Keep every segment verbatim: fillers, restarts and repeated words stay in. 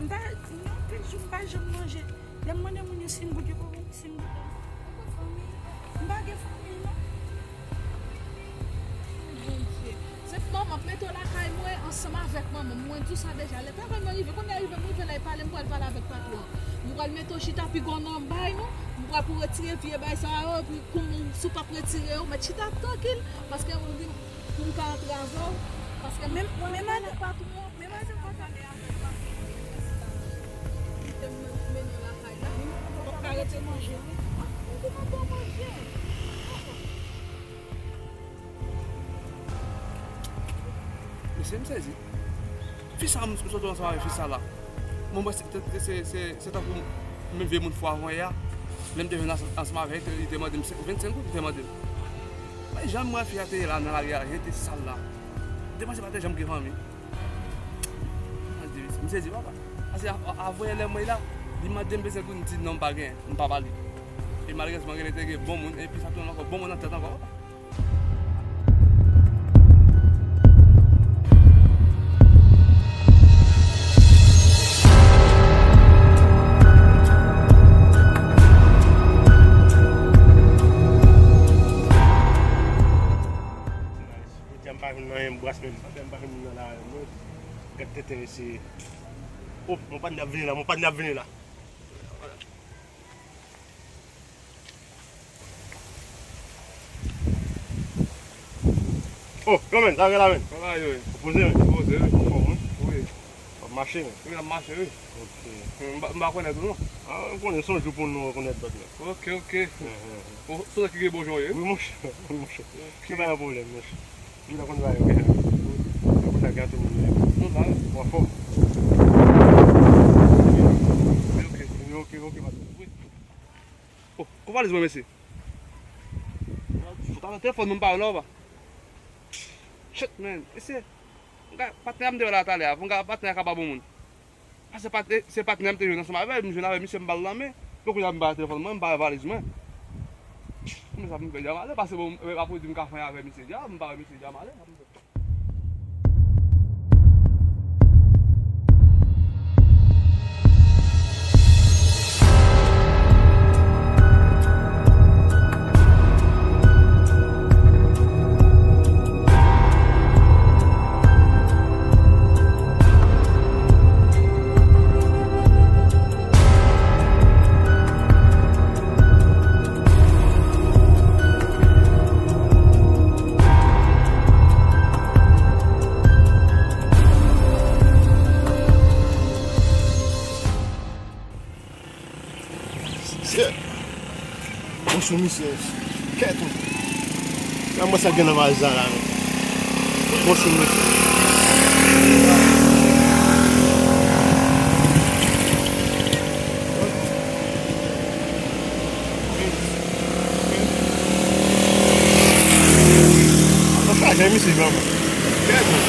M pa, non, anpil jou m pa janm manje. Lè m mande moun yo si m goute, yo pa konn si m goute. M pa gen fanmi non. Bondye. Se manman, m mete w lakay mwen ansanm avèk manman m. Mwen di w sa deja. Lè travay mwen rive, kounye a rive, m rive la, e pale, m pral pale avèk patwon an. Nou pral mete w chita pi gwo nan bay nou. M pral pou retire vye bay sa yo, epi kounye a, si w p ap retire yo, mèt chita trankil, paske ou vin pou m ka antrave w, paske menm, menm avèk patwon an, menm avèk patwon an. Kite m mennen w lakay la. Ou p ap ka rete manje, wi. Ou di m ap ban manje. Mesye, m sezi. Fi sa, m sot ansanm avèk fi sa la. Mwen, mwen, se, se, se, se, se tankou menm vye moun fwa avan yè a. Lè m te jwenn ansanm, ansanm avè l, li te mande m vennsenk goud, li te mande m. Men jan mwen fi a te ye la nan lari a, jan te sal la. Depanse pa te janm gen fanmi. Mwen di, m sezi papa. Paske a, a, avan yè lè mwen la, li mande m vennsenk goud, m di non, m pa gen, m pa ba li. E malerezman, genlè te gen bon moun, epi sa tounen ankò, bon moun nan tèt ankò. Jodi a m pa jwenn anyen, m bras menm. Anpè m pa jwenn moun nan la, mwen. Gad tenten mesye. Oh, mon patnè ap vini la, mon patnè ap vini la. Oh, yo, men, sa gen la, men. Kòman yo ye? Ou poze, men. Poze, wi. Anfòm, wi. Wi. W ap mache, men. Wi, m ap mache, wi. Ok. M pa, m pa konnen tou, non. Ah, ou konnen, se yon jou pou nou rekonèt lòt, men. Ok, ok. Mhm. Bon, se sa ki gen bon jan w ye, wi. Wi, monchè. Wi, monchè. Ok. Se pa yon pwoblèm, monchè. Wi, la konn bagay, wi. Yo konn gato moun, wi. Nou la, wi. W anfòm. Ok, ok. Ok, ok, ok, patwon. Wi. Oh, kou valiz mwen, mesye. Fout atò telefòn mwen pa yo la, papa. Shit, man. Mesye, m ka, patnè a m te wè la talè a, m ka, patnè a ka pa bon moun. Paske pat-, se patnè a m te jwenn ansanm avè l, m jwenn avè misye, m ba l lanmen. Bon, kounye a m ba telefòn mwen, m ba valiz mwen. Men sa pou m fè, dja m ale, paske bon, m, apre di m ka fè avè misye, dja, m pa wè misye, dja m ale. Shit. Bon sou misye. Kèt ou. Gad mwen sa gen nan valiz la la, men. Bon sou misye. Atò chaje misye, granmoun. Kèt ou.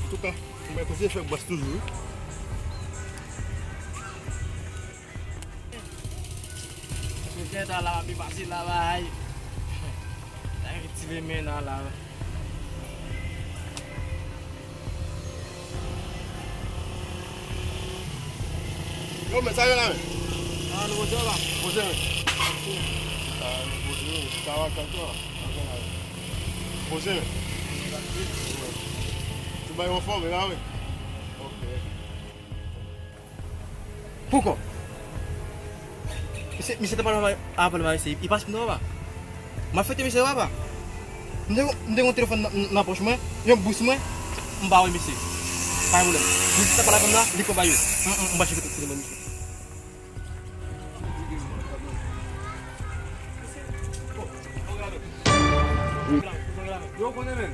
Antouka, mwen kote fè bwès toujou, wi. Sou tèt a la, pi fasil la, bay. Sa retire men nan la. Yo, men sa yo la, men. Ah, nou poze la. Poze, men. Ah, nou poze, men. Sa va, sa va. Poze, men. Tout bagay anfòm, e la, wi. Ok. Poukò? Misye, misye te pale avè m, avè m, misye, li pa sip non, papa. M ap fete misye, papa. M te, m te gen yon telefòn nan, nan pòch mwen, yon bous mwen, m pa wè misye. Pa gen pwoblèm. Misye te pale avè m la, li pran bay yo. M, m, m pa cheke telefòn misye. Yo konnen, men.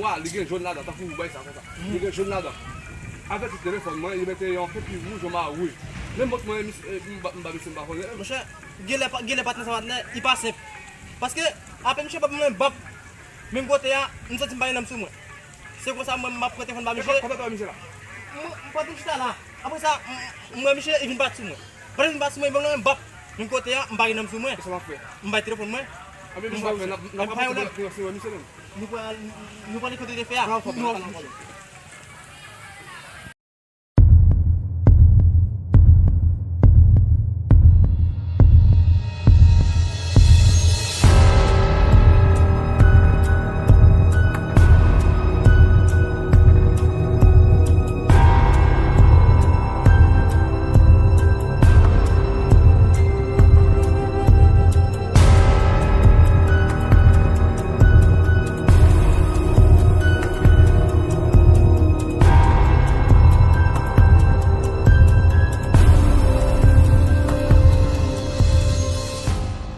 nwa, li gen jòn ladan, tankou ou bay sa konsa. Li gen jòn ladan. Avèk telefòn mwen, li mete yon kenpi wouj, yon mayo wouj. Men mont mwen, mis- eh, m ba- m ba misye, m pa konnen. Monchè, genlè pa- genlè patnè sa patnè, li pa senp. Paske, apre misye ban mwen bap, menm kote a, m santi m pa gen nanm sou mwen. Se konsa mwen, m ap pran telefòn ba misye. Kòman, kòman misye la? M, m pote chita la. Apre sa, m, m wè misye, li vin bat sou mwen. Pandan l vin bat sou mwen, li ban mwen bap. Menm kote a, m pa gen nanm sou mwen. Kisa w ap fè? M bay telefòn mwen. Anben, misye ap fè, n ap, n ap fè yon lòt. Nou pral, nou pral kote te fè a. N ap fè, n ap fè.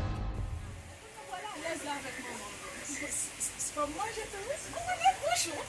Ou alèz la avèk manman. Fò m manje tou, wi. Ou konnen, bonjou.